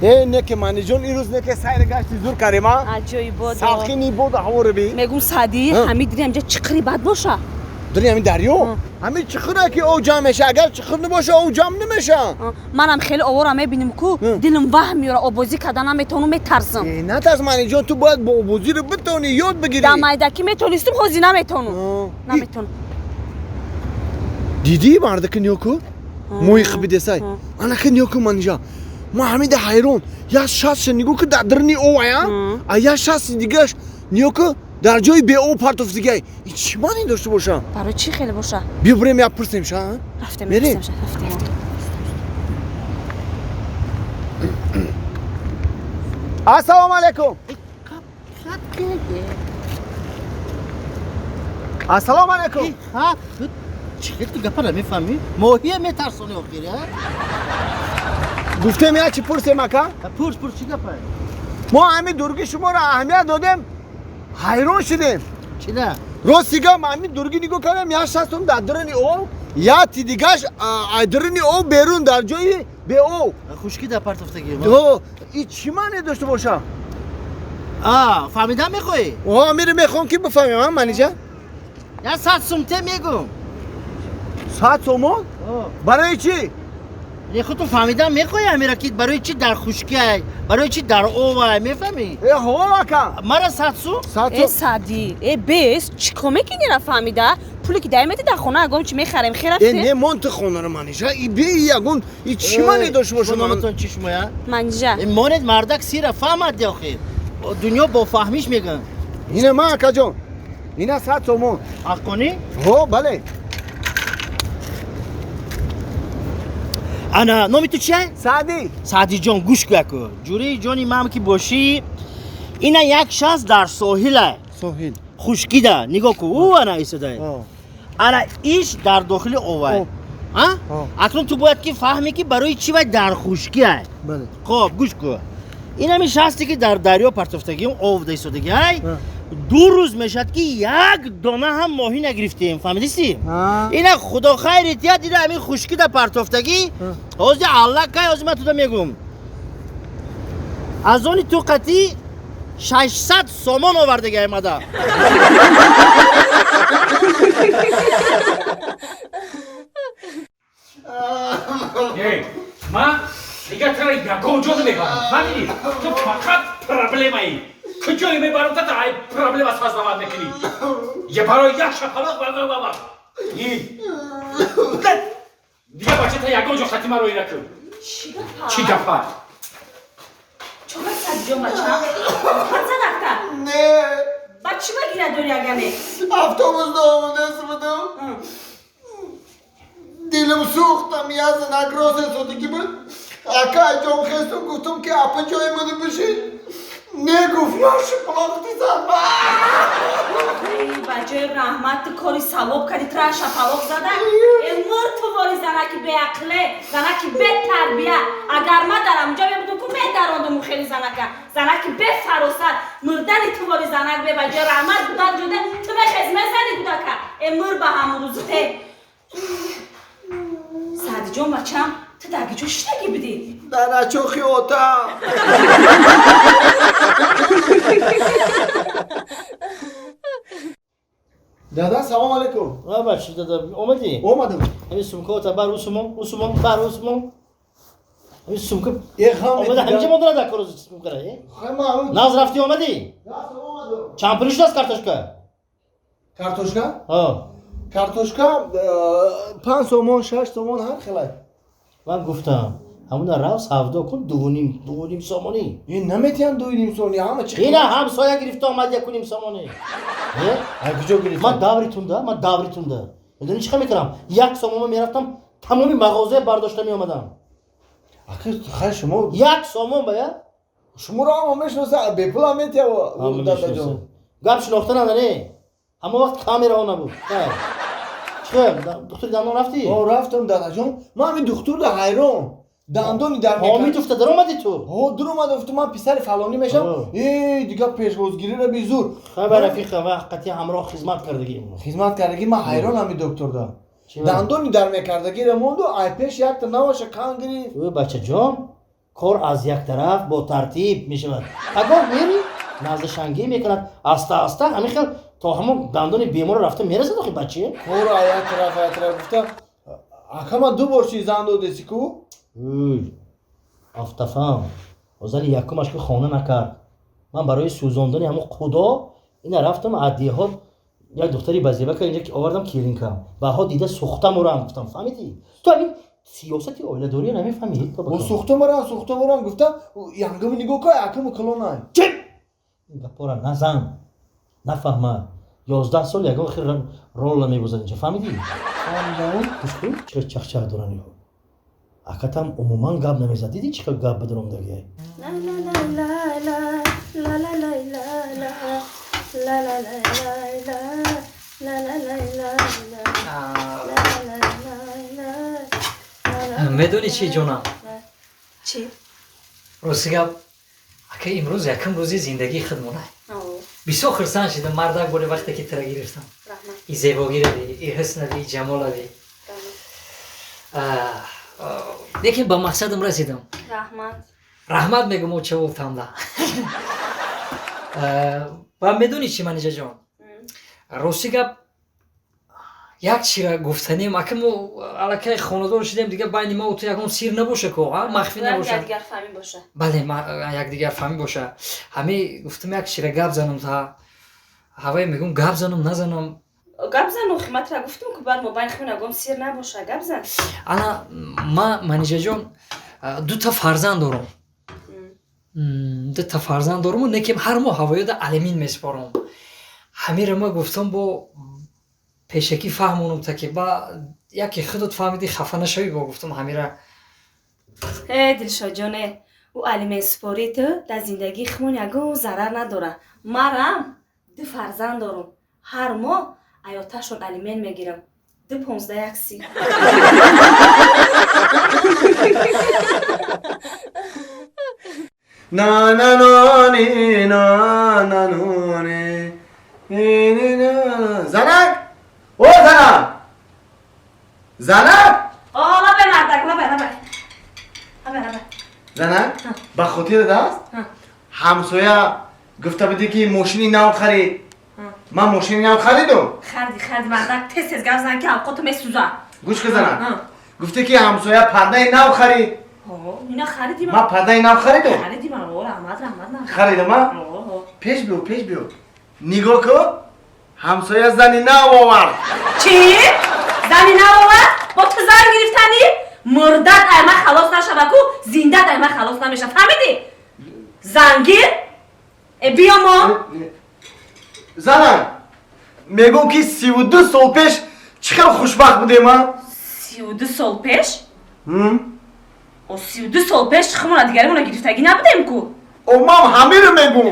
Э, неке Маниҷон, ирӯз неке сайри гашти зур кардем, а? Аҷоиб. Салқини боду ҳаворо би. Мегум, Саъдӣ, ҳами дири ҳамҷа чиқири бад боша. Дири ҳами дарё? Ҳами чиқира ки об ҷамъ меша, агар чиқир набоша, об ҷамъ намеша. Манам хеле овора мебинем ку, дилам ваҳм меёра, обозӣ карда наметавонам, метарсам. Э, натарс, Маниҷон, ту бояд бо обозиро битонӣ, ёд бигирӣ. Дар майдакӣ метонистум, ҳозир наметавонам. Наметавонам. Дидӣ, мардака ниё ку? Моҳи хибидесай. Анака ниё ку, Манижа. Ман ҳамида ҳайрон. Як шастша нигоҳ ку, дар даруни об ая, а як шасти дигааш ниё ку, дар ҷои беоб партофтигай. Ин чӣ маъне дошта боша? Барои чӣ хеле боша? Биё бирем, як пурсем ша, а? Рафтем. Мерем? Рафтем, рафтем. Ассалому алайкум. Ассалому алайкум. Чӣ хел ту гапа намефаҳмӣ? Моҳия метарсонӣ охир, а? Гуфтем, як чӣ пурсем, ака? Пурс, пурс, чӣ гапа? Мо ҳамин дурги шуморо аҳамият додем, ҳайрон шудем. Чӣ да? Рости гап, ҳамин дурги нигоҳ кардам, як шастум дар даруни об, як ти дигаш аз даруни об берун, дар ҷои беоб. Хушкӣ да партофтагӣ. И чӣ маъне дошта боша? А, фаҳмидан мехоҳӣ? О, миро мехоҳам ки бифаҳмем, а, Манижа? Як 100 сум те, мегум. 100 сомон? Барои чӣ? Не, худту фаҳмидан мехоҳӣ амира, ки барои чӣ дар хушкиай, барои чӣ дар овай, мефаҳмӣ? Э, ҳо, ака. Мара 100 сум. 100 Э, сум. Саъдӣ, э, бес, чӣ кор мекунӣ, нафаҳмида? Пуле ки дай мети, дар хона ягон чӣ мехарем, хе. Э, Рафтем. не, мон ту хонаро, Манижа, и бе ягон и чӣ маъне дошта боша? Номатон чӣ шумоя? Манижа. Монед, мардак сира фаҳмад, охир дунё бо фаҳмиш мегӯянд. Ина ма, акаҷон, ина 100 сомон. Ҳаққонӣ? Ҳо, бале. Ана, номи ту чия? Саъдӣ. Саъдиҷон, гӯш ку, яку ҷураи ҷони мам ки бошӣ, ина як шахс дар соҳила. Соҳил. Хушкида нигоҳ ку, ӯ ана истода, ана иш дар дохили овай. Акнун ту бояд ки фаҳмӣ, ки барои чӣ вай дар хушкиай. Хоб, гӯш ку, инами шахсе ки дар дарё партофтагиам, овда истодагиай, 2 рӯз мешавад, ки як дона ҳам моҳӣ нагирифтем, фаҳмидисӣ? Ина худо хайри тия, дида, ҳамин хушкида партофтагӣ. Ҳозир аллакай, ҳозир ман туда мегӯм, аз они ту қатӣ 600 сомон овардагӣ аймада. Ман дигар тара ягон ҷо намебарам, фаҳмидӣ? Ту фақат проблемаӣ. Куҷое мебарам тата, ай проблема создавать мекунӣ. Я барои як шапалоқ. Дигар бача, та ягон ҷо хати маро накун. Чӣ гапа? Чора, Садиҷон, бачам занакта? Не. Ба чӣ ба гира дори, агане? Автобус омадест будам, дилам сӯхтам, я занак рост содагӣ буд. Акаҷон, хестум, гуфтум, ки апа, ҷои ману бишин. Не, гуфт, я шапалоқти зад. Ба ҷои раҳмат ту кори савоб кардӣ, тра шапалоқ зада. Э, муртувори, занаки беақле, занаки бетарбия. Агар ман дар ҳамунҷо мебудум ку, медарондум хели занака. Занаки бефаросат, мурдани тувори занак бе. Ба ҷои раҳмат будан ҷода ту мехез мезани гудака. Э, мур ба ҳамун рӯзте. Саъдиҷон, бачам, ту дар ҷо шиштагӣ будӣ? Дар ачохи ота. Дада, салом алейкум. Бачи, дада, омадӣ? Омадам. Ҳамин сумкаота бар усумон, усумон бар усумон, ҳамин сумка. Э, ғам. Омада ҳаминҷа мондара дар кор сумкара. Наз рафтӣ, омадӣ? Чанд пул шудааст картошка? Картошка? Картошка 5 сомон, 6 сомон, ҳар хелай. Ман гуфтам, ҳамуна рав савдо кун, дувним, 2.5 сомонӣ. Э, наметиҳанд 2.5 сомонӣ, ҳама чи. Ина ҳамсоя гирифта омад 1.5 сомонӣ. Ай куҷо гирифта? Ман даври тунда, ман даври тунда, медонӣ чӣ хел мекардам? 1 сомонма мерафтам, тамоми мағозая бардошта меомадам. Аки, хай, шумо 1 сомон ба я. Шуморо ҳама мешиноса, бепулам метиҳав, дадаҷон. Гап шинохта надане, ҳамон вақт камераҳо набуд. Чӣ, духтури дандон рафтӣ? О, рафтам, дадаҷон. Ман ҳамин духтурда ҳайрон, дандони дар Ҳомид уфта даромадӣ ту? Ҳо, дуромада, уфта, ман писари фалонӣ мешавам. Э, дигар пешвозгириро безур. Хай, ба рафиқа ва қатъи ҳамроҳ хизмат кардагӣ. Хизмат кардагӣ. Ман ҳайрон ҳамин докторда, дандони дар мекардагиро монду, ай пеш якта наваша кан гирифт. Ӯ, бачаҷон. Кор аз як тараф бо тартиб мешавад. Агар мери назашангӣ мекунад, аста аста ҳамин хел то ҳамон дандони беморро рафта мерасад охи бача. Кор як тараф як тараф гуфта акама ду бор чи зан додеси ку? Афтафам. Зани якумаш ки хона накард. Ман барои сӯзондани ҳамон худо ина рафтам аз деҳот як духтари базебака инҷа ки овардам келинкам. Баъҳо дида сӯхта мурам гуфтам, фаҳмидӣ? Ту ҳамин сиёсати оиладориро намефаҳмӣ? О сӯхта мурам, сӯхта мурам гуфта янгами нигоҳ кай аками калонай. Чип! Ин гапора назан. Нафаҳмад. 11 сол ягон хел ролла мебозад инҷа, фаҳмидӣ? Фаҳмидам. Гӯш кун, чӣ қадр чахчах доранд инҳо. Акатам умуман гап намезад. Дидӣ чӣ қадр гап бидаромдагиай? Медонӣ чӣ, ҷонам? Чӣ? Рости гап, ака имрӯз якум рӯзи зиндагии худмона. Бисёр хурсанд шидам, мардак боли вақте ки тира гирифтам. И зебогирави, и ҳуснави, и ҷамолави. Лекин ба мақсадам расидам. Раҳмат. Раҳмат мегум очаволтамда. Ва медонӣ чӣ, Манижаҷон? Рости гап, як чира гуфтанем, ака мо аллакай хонадор шудем, дигар байни ма ту ягон сир набоша ко, махфӣ набоша. Якдигарфаҳмӣ боша. Бале, якдигарфаҳмӣ боша. Ҳами гуфтам як чира гап занам та ҳавае мегум гап занам назанам. Гап зан, охи матра гуфтум ку баъд мо байни худмон ягон сир набоша, гап зан. Ана ма Манижаҷон дута фарзанд дорам. Дута фарзанд дорам, лекин ҳар моҳ ҳавоёда алимин месупорам. Ҳамира ма гуфтам бо пешакӣ фаҳмонам та ки ба яке худат фаҳмидӣ хафа нашавӣ, бо гуфтам ҳамира. Э Дилшодҷоне, ӯ алиментсупорӣ ту дар зиндагии худмон ягон зарар надорад. Марам ду фарзанд дорам. Ҳар моҳ аёташон алимент мегирам. 2.15 1.30. На на на ни на на ну ни ни ни на. Занак! О занак! Занак! О, лабай мардак, лабай, лабай. Лабай, лабай. Занак, ба хотират аст? Ҳамсоя гуфта будӣ ки мошини нав харид. Ман мошини нав харидум. Харди, харди мардак, тез тез гап зан ки авқоту месӯзад. Гӯш кун занак. Гуфтӣ ки ҳамсоя пардаи нав харид. Ина харидӣ ман. Ман пардаи нав харидум. Харидӣ ман, о, раҳмат, раҳмат. Харидам, а? Пеш биё, пеш биё. Нигоҳ кун, ҳамсоя зани нав овард. Чӣ? Зани нав овард? Бо ту зан гирифтанӣ? Мурдат ай ман халос нашава ку, зиндат ай ман халос намешава. Фаҳмидӣ? Зангир? Э биё мо. Занам, мегӯм ки 32 сол пеш чӣ хел хушбахт будем, а? 32 сол пеш? О 32 сол пеш хумона дигаримона гирифтагӣ набудем ку? О ман ҳамиро мегӯм.